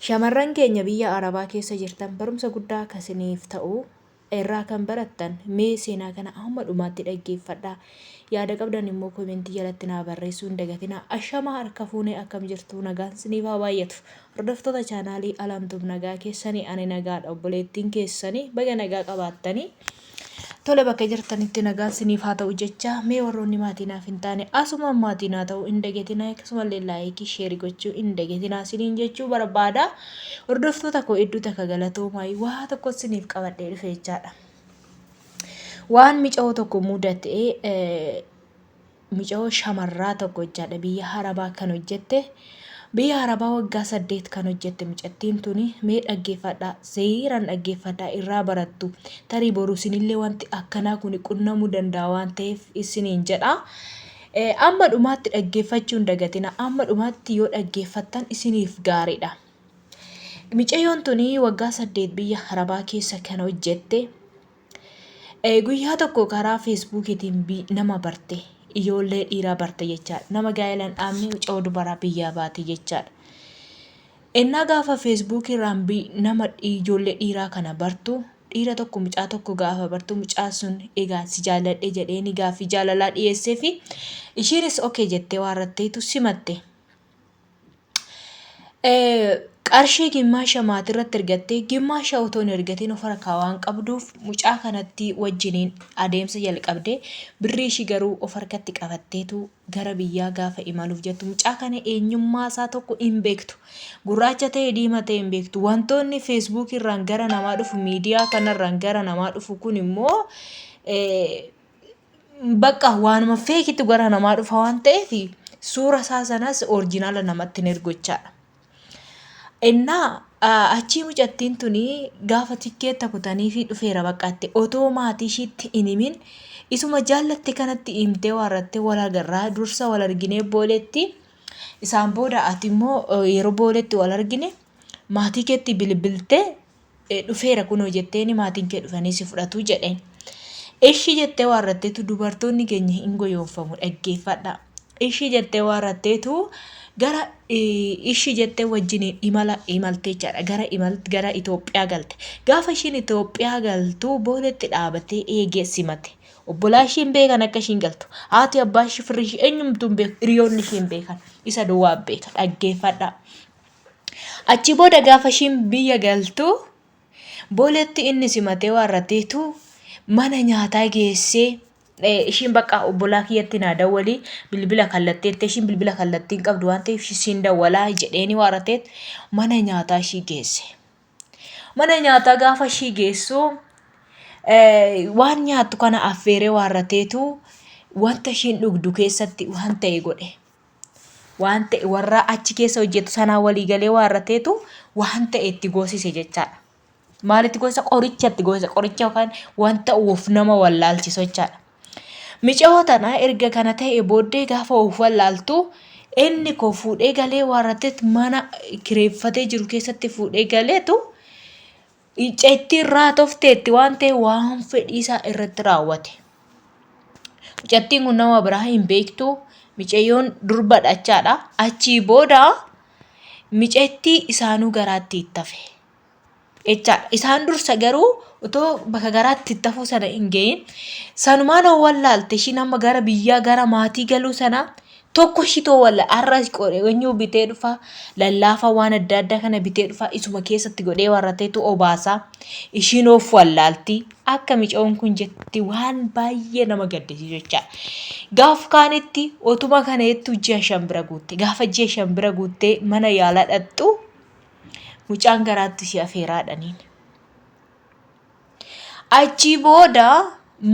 Shamarran keenya biyya Arabaa keessa jirtan barumsa guddaa akka isiniif ta'u irraa kan barattan mee seenaa kana hamma dhumaatti dhaggeeffadhaa. Yaada qabdan immoo komentii jalatti naa barreessuu hin dagatinaa. Ashamaa harka fuunee akkam jirtu nagaan isiniif haa baay'atu. Hordoftoota chaanaalii Alamtub nagaa keessanii ani nagaadha obboleettiin keessanii baga nagaa qabaattanii. Tole bakka jirtanitti nagaan siniif haa ta'u jecha mee warroonni maatii naaf hin taane asumaan maatii naa ta'uu hin dagatinaa akkasumallee laayikii sheerii gochuu hin dagatinaa siniin jechuu barbaada. Hordoftoota koo hedduu takka galatoomaa waa tokko siniif qabadhee dhufe jechaadha. Waan mica'oo tokko mudate micayoo shamarraa tokko jechaadha biyya harabaa kan hojjette biyya harabaa waggaa 8 kan hojjette micattiin tuni mee dhaggeeffadhaa seeraan dhaggeeffadhaa irraa barattu tarii boru isinillee wanti akkanaa kun qunnamuu danda'a waan ta'eef isiniin jedha. Amma dhumaatti dhaggeeffachuu hin dagatina amma dhumaatti yoo dhaggeeffattan isiniif gaariidha. Micayoon tuni waggaa 8 biyya harabaa keessa kan hojjette Guyyaa tokko karaa feesbuukiitiin nama barte. Ijoollee dhiiraa barte jechaadha. Nama gaa'ela hin dhaabne mucaa dubaraa biyyaa baate jechaadha. Ennaa gaafa feesbuukii irraan nama ijoollee dhiiraa kana bartu dhiira tokko mucaa tokko gaafa bartu mucaa sun egaa si jaalladhe jedheeni gaaffii jaalalaa dhiyeesseefi ishiinis okee jettee waarratteetu simatte. Qarshii gimmaasha maatirratti ergattee gimmaasha otoo hin ergatiin of harkaa waan qabduuf mucaa kanatti wajjiniin adeemsa jalqabde birrii ishii garuu of harkatti qabatteetu gara biyyaa gaafa imaluuf jettu mucaa kana eenyummaa isaa tokko hin beektu. Gurraacha ta'e diima ta'e hin beektu. Wantoonni feesbuukii irraan gara namaa dhufu miidiyaa kanarraan gara namaa dhufu kun immoo bakka waanuma feekitu gara namaa dhufa waan ta'eef suura isaa sanas orijinaala namatti hin ergu jechaadha. Innaa achii mucattiin tuni gaafa tikkeetta kutanii fi dhufeera baqqaatte otoo maatii ishiitti hin himin isuma jaallatte kanatti himtee waarrattee wal agarraa dursa wal arginee booletti isaan booda ati immoo yeroo booletti wal argine maatii keetti bilbiltee dhufeera kunoo jetteeni maatiin kee dhufanii si fudhatu jedheen. Ishi jettee waarratteetu dubartoonni keenya hin goyoonfamu dhaggeeffadha. Ishi jettee waarratteetu gara ishi jettee wajjin imala imaltee jechaadha. Gara imal gara Itoophiyaa galte. Gaafa ishiin Itoophiyaa galtu booletti dhaabatee eegee simate. Obbolaa ishii hin beekan akka ishiin galtu. Haati abbaa ishii firri ishii eenyumtuu hin beeku. Hiriyoonni ishii hin beekan. Isa duwwaa beeka. Dhaggeeffadha. Achi booda gaafa ishiin biyya galtu booletti inni simatee waarrateetu mana nyaataa geessee ishiin bakka obbolaa kiyyatti naa dawwalii bilbila kallatteetti ishiin bilbila kallattii hin qabdu waan ta'eef ishiin dawwalaa jedheeni waarrateet mana nyaataa ishii geesse. Mana nyaataa gaafa ishii geessu waan nyaattu kana affeeree waarrateetu wanta ishiin dhugdu keessatti waan ta'e godhe. Waan ta'e warra achi keessa hojjetu sanaa walii galee waarrateetu waan ta'e itti goosise jechaadha. Maal itti goosisa? Qoricha itti goosisa. Qoricha yookaan wanta of nama wallaalchisu jechaadha. Micayoo tana erga kana ta'e booddee gaafa of wallaaltu inni koo fuudhee galee waarrateet mana kireeffatee jiru keessatti fuudhee galeetu icceettiin raatofteetti waan ta'e waan fedhii isaa irratti raawwate. Mucattiin kun nama biraa hin beektu. Micayyoon durba dhachaadha. Achii booda micattii isaanuu garaatti itti hafe. Jechaadha. Isaan dursa garuu otoo bakka garaatti itti hafuu sana hin ga'iin sanumaan hoo wallaalte ishiin amma gara biyyaa gara maatii galuu sana Tokko shitoo walla har'a eenyuu bitee dhufa lallaafaa waan adda addaa kana bitee dhufa isuma keessatti godhee warrateetu obaasa ishiin of wallaalti akka micoon kun jetti waan baay'ee nama gaddisiisu jecha gaaf kaanitti otuma kana jettu ji'a 5 bira guutte gaafa ji'a 5 bira guuttee mana yaalaa dhaqxu mucaan garaatti ishee afeeraadhaniin. Achii booda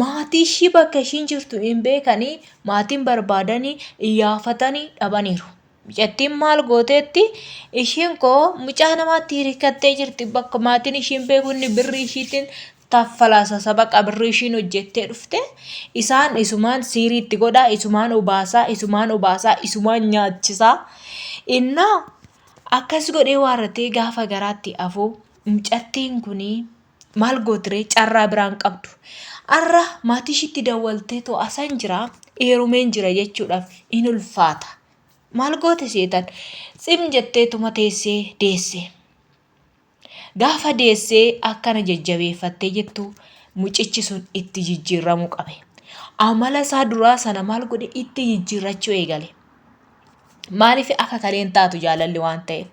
maatii ishii bakka ishiin jirtu hin beekanii maatiin barbaadanii iyyaafatanii dhabaniiru. Mucattiin maal gooteetti ishiin koo mucaa namaatti hirkattee jirti bakka maatiin ishiin beeku inni birrii ishiitiin taffalaasa sabaqa birrii ishiin hojjettee dhufte isaan isumaan siirii itti godhaa isumaan obaasaa isumaan obaasaa isumaan nyaachisaa innaa akkas godhee waarratee gaafa garaatti afuu mucattiin kun maal gootiree carraa biraan qabdu. Arra maatii ishiitti dawwaltee too asan jira heerumeen jira jechuudhaaf in ulfaata. Maal goote seetan tsim jetteetuma teessee deesse. Gaafa deessee akkana jajjabeeffattee jettu mucichi sun itti jijjiirramuu qabe. Amala isaa duraa sana maal godhe itti jijjiirrachuu eegale. Maaliif akka kaleen taatu jaalalli waan ta'eef.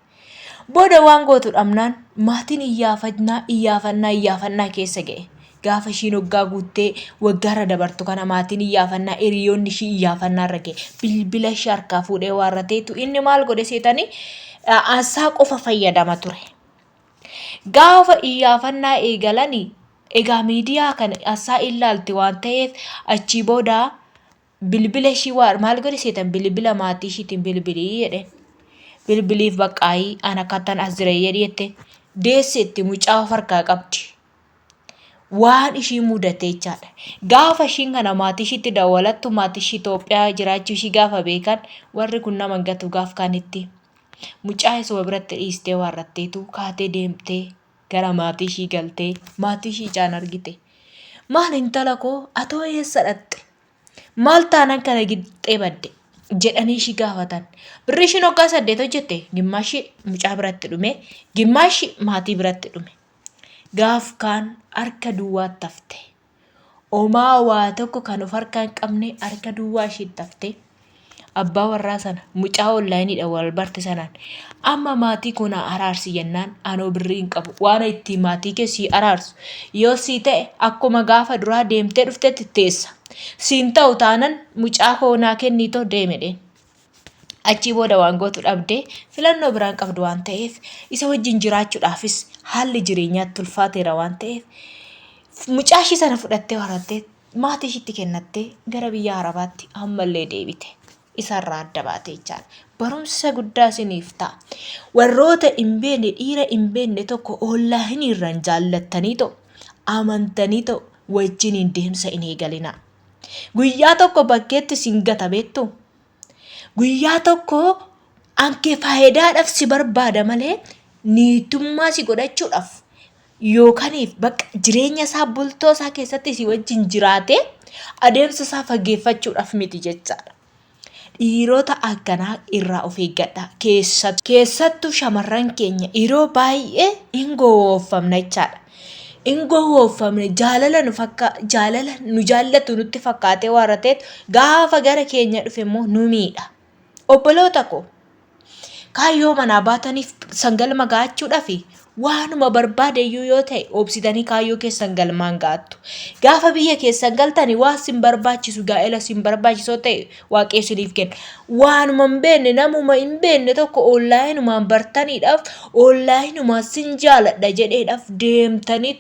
Booda waan gootu dhabnaan maatiin iyyaafannaa iyyaafannaa iyyaafannaa keessa ga'e. Gaafa ishiin waggaa guuttee waggaarra dabartu kana maatiin iyyaafannaa hiriyoonni ishii iyyaafannaarra ga'e. Bilbila ishii harkaa fuudhee waarrateetu inni maal godhe seetanii ansaa qofa fayyadama ture. Gaafa iyyaafannaa eegalani egaa miidiyaa kana ansaa ilaalti waan ta'eef achii booda Bilbila ishii waa maal godhe seetan bilbila maatii ishiitiin bilbilii jedheen. Bilbiliif baqqaayii an akkattan as jira jedhi jette. Deesseetti mucaa of harkaa qabdi. Waan ishii mudate jechaadha. Gaafa ishiin kana maatii ishiitti dawwalattu maatii ishii Itoophiyaa jiraachuu ishii gaafa beekan warri kun nama hin gatu gaaf kaanitti. Mucaa isuma biratti dhiistee waarratteetu kaatee deemtee gara maatii ishii galtee maatii ishii ijaan argite. Maal intala koo atoo eessa dhaqxe? Maal taanan kana gixxee badde? jedhanii ishii gaafatan. Birrii ishiin waggaa 8 hojjette gimmaashi mucaa biratti dhume, gimmaashi maatii biratti dhume. Gaaf kaan harka duwwaatti hafte. Omaa waa tokko kan of harkaa hin qabne harka duwwaa ishiitti hafte. Abbaa warraa sana mucaa onlaayiniidhaan wal barte sanaan amma maatii koo naa araarsi jennaan anoo birrii hin qabu waan ittiin maatii kee sii araarsu yoo sii ta'e akkuma gaafa duraa deemtee dhuftetti teessa siin ta'u taanan mucaa koo naa kenniitoo deemedheen. Achii booda waan gootu dhabdee filannoo biraan qabdu waan ta'eef isa wajjin jiraachuudhaafis haalli jireenyaatti ulfaateera waan ta'eef mucaa ishii sana fudhattee horattee maatii ishiitti kennattee gara biyya Arabaatti ammallee deebite. Isarraa adda baate jechaadha. Barumsa guddaa isiniif ta'a. Warroota hin beekne dhiira hin beekne tokko oonlaayiniirraan jaallattanii ta'u amantanii ta'u wajjiniin deemsa hin eegalinaa. Guyyaa tokko bakkeetti isin gata beektu. Guyyaa tokko ankee faayidaadhaaf si barbaada malee niitummaa si godhachuudhaaf yookaniif bakka jireenya isaa bultoo isaa keessatti si wajjin jiraatee adeemsa isaa fageeffachuudhaaf miti jechaadha. Dhiirota akkanaa irraa of eeggadhaa. Keessattuu shamarran keenya yeroo baay'ee hin gowwoomfamna jechaadha. Hin gowwoomfamne jaalala nu fakka jaalala nu jaallatu nutti fakkaatee waan ta'eef gaafa gara keenya dhufe immoo nu miidha. Obboloota koo Kaayyoo manaa baataniif san galma ga'achuudhaaf waanuma barbaade iyyuu yoo ta'e obsitanii kaayyoo keessan galmaan ga'attu. Gaafa biyya keessan galtani waan sin barbaachisu gaa'ela sin barbaachisoo ta'e waaqayyo isiniif kenna. Waanuma hin beekne namuma hin beekne tokko onlaayinumaan bartaniidhaaf onlaayinumaan sin jaaladha jedheedhaaf deemtanii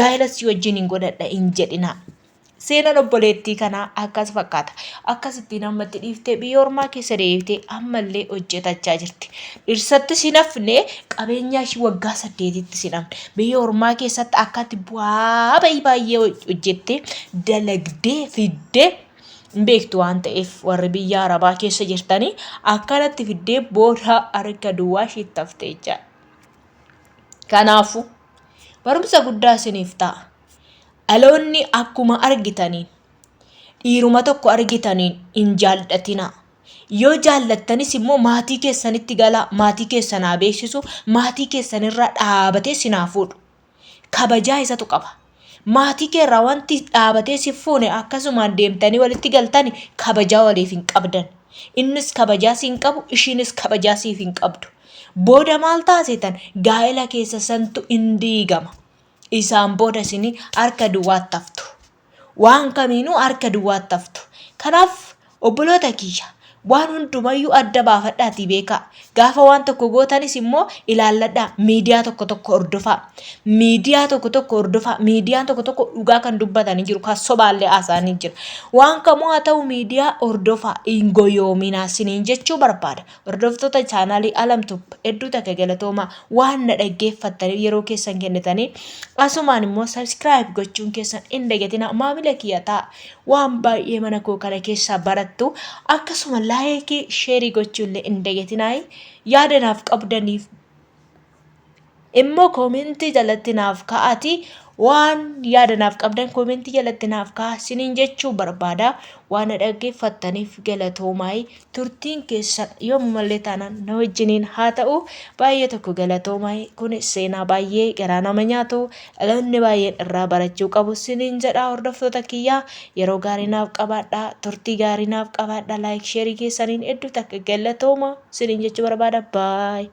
gaa'ela si wajjin hin godhadha hin jedhinaa. Seenaan obboleettii kanaa akkas fakkaata. Akkasittiin amma itti dhiiftee biyya ormaa keessa deebitee ammallee hojjetachaa jirti. Dhirsattis hin hafne qabeenyaa ishii waggaa 8tti hin hafne. Biyya ormaa keessatti akkatti bu'aa ba'ii baay'ee hojjettee dalagdee fiddee hin beektu waan ta'eef warri biyya arabaa keessa jirtanii akkanatti fiddee booda harka duwwaa ishiitti hafte jechaadha. Kanaafuu barumsa guddaa isiniif ta'a. Dhaloonni akkuma argitaniin, dhiiruma tokko argitaniin hin jaallatinaa. Yoo jaallattanis immoo maatii keessanitti galaa, maatii keessan haa beeksisu, maatii keessanirraa dhaabatee sin haa fuudhu. Kabajaa isatu qaba. Maatii keerraa wanti dhaabatee si fuune akkasumaan deemtanii walitti galtani kabajaa waliif hin qabdan. Innis kabajaa si hin qabu, ishiinis kabajaa siif hin qabdu. Booda maal taasitan gaa'ela keessa santu hin diigama. Isaan booda isin harka duwwaatti haftu. Waan kamiinuu harka duwwaatti haftu. Kanaaf obboloota kiyya waan hundumayyuu adda baafadhaatii beekaa. Gaafa waan tokko gootanis immoo ilaalladhaa. Miidiyaa tokko tokko hordofaa. Miidiyaa tokko tokko hordofaa. Miidiyaan tokko tokko dhugaa kan dubbatanii jiru, kan sobaallee haasa'anii jira. Waan kamuu haa ta'u miidiyaa hordofaa hin goyoominaa isiniin jechuu barbaada. Hordoftoota chaanaalii Alam Tube hedduu takka galatoomaa waan na dhaggeeffattaniif yeroo keessan kennitanii asumaan immoo subscribe gochuun keessan hin dagatinaa maamila kiyya ta'a waan baay'ee mana koo kana keessaa barattu akkasuma laayikii sheerii gochuullee hin dagatinaa yaada naaf qabdaniif immoo koomentii jalatti naaf ka'aati waan yaada naaf qabdan koomentii jalatti naaf ka'a siniin jechuu barbaada. Waan na dhaggeeffattaniif galatoomaay. Turtiin keessan yoomumallee taanaan na wajjiniin haa ta'u. Baay'ee tokko galatoomaay. Kun seenaa baay'ee garaa nama nyaatu dhaloonni baay'een irraa barachuu qabu siniin jedha hordoftoota kiyyaa. Yeroo gaarii naaf qabaadha. Turtii gaarii naaf qabaadha. Laayik sheerii keessaniin hedduu takka galatooma siniin jechuu barbaada. Baay.